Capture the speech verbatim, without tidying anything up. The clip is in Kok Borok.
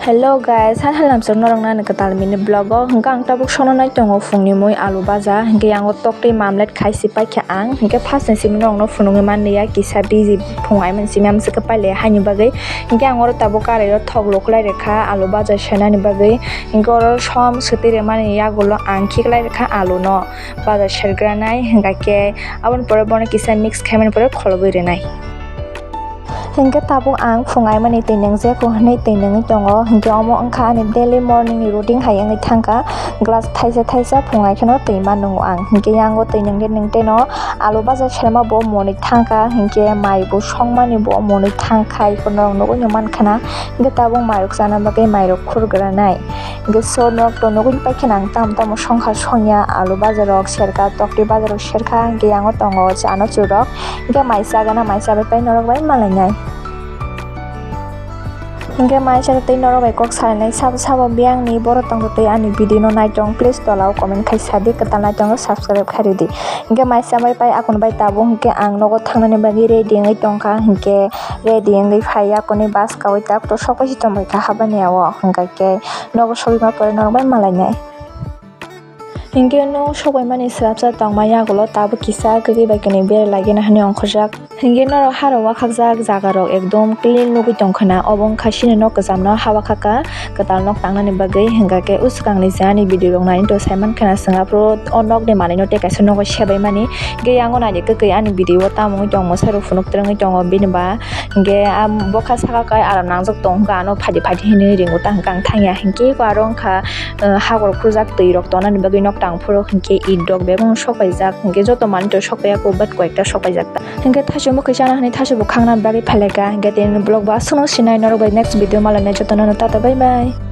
Hello guys, han halam sir norok nani kwtal mini vlog o. Hwnkhe ang tabuk sono nai tongo phungni mui alu baja. Hwnkhe yango toktwi mamlet khai si paikha ang. Hwnkhe first ni simi norokno phunugwi manliya kisa busy phung aimani simi amswkhe paile haini bagwi. Hwnkhe ang oro tabuk karai o thok luklai rwkha alu baja senani bagwi. Hwnkhe oro som swtwi rwmani yagulo ang khiklai rwkha alu no baja sergranai. Hwnkhe aboni pore bono kisa mix khaimani pore kholobwi rwnai. Hwnkhe tabuk ang phung aimani twi nwngjak o hwnwi twi nungwi tongo. Hwnkhe omo wngkha ani daily morning ni routine hai wngwi thangkha. Glass thaisa thaisa phung ai kheno twi ma nungo ang. Hwnkhe yango twi nungde nungde no alu baja serma bo monwi thangkha. Hwnkhe mai bo songmani bo monwi thangkha. Iko norok nugwi no mankhana. Hwnkhe tabuk mairok chana bagwi mairok khurgranai. Hwnkhe so nok to nugwi paikhe nang tamo tamo songkha songya alu baja rok serkha tokti baja rok serkha. Hwnkhe yango tongo chana churok. Hwnkhe mai chagana mai chabai pai norok bai malainai. Hwnkhe mai chara tei norok bai kok salainai sabo sabo biyangni borok tongtho tei ani video no naitong please tola o comment khai sadi kwtal naitong no subscribe khai ridi. Hwnkhe mai chabai pai akon bai tabuk hwnkhe ang nogo thangnani bagwi ready wngwi tongkha hwnkhe ready wngwi phai akoni bus kawi tak to sok bai si tongbai kha habani o hwnkhe nogo sogwi ma pore norok bai malainai. Hwnkhe no sokbaimani swrapsa tongma yagulo tabuk kisa kwrwi bai kwnwi bera lagina hwnwi ongkhorjak. Hwnkhe norok haro wakhakjak jaga rok ekdom clean nugwi tongkhana, obo wngkha chini nok kwcham no hawakhaka kwtal nok tangnani bagwi. Hwnkhe usukangni je ani video rok nainwi to saimankhana chwng aphuru o nokni manwino tei kaisa nogo sebaimani. Hwnkhe yango naidi kwkwi ani video o tamo wngwi tong mwsa rok phunuk twrwngwi tongo bini ba. Hwnkhe ah bokha saka kai aro nangjak tong hwnkhe ano phaidi phaidi hinwi ringo ta hwnkhe ang thangya hwnkhe eko aro wngkha. Hagor khurjak twi rok tonani bagwi nok tang phuru hwnkhe it rok bebak sok paijak hwnkhe joto manwi to sok paiya kho but koyekta sok paijak ta hwnkhe thaso mwkhwi chana hwnwi thaso bo khangna bagwi phailai kha hwnkhe tini vlog bo aswk no sinai norok bai next video malainai joto no no tata bye bye.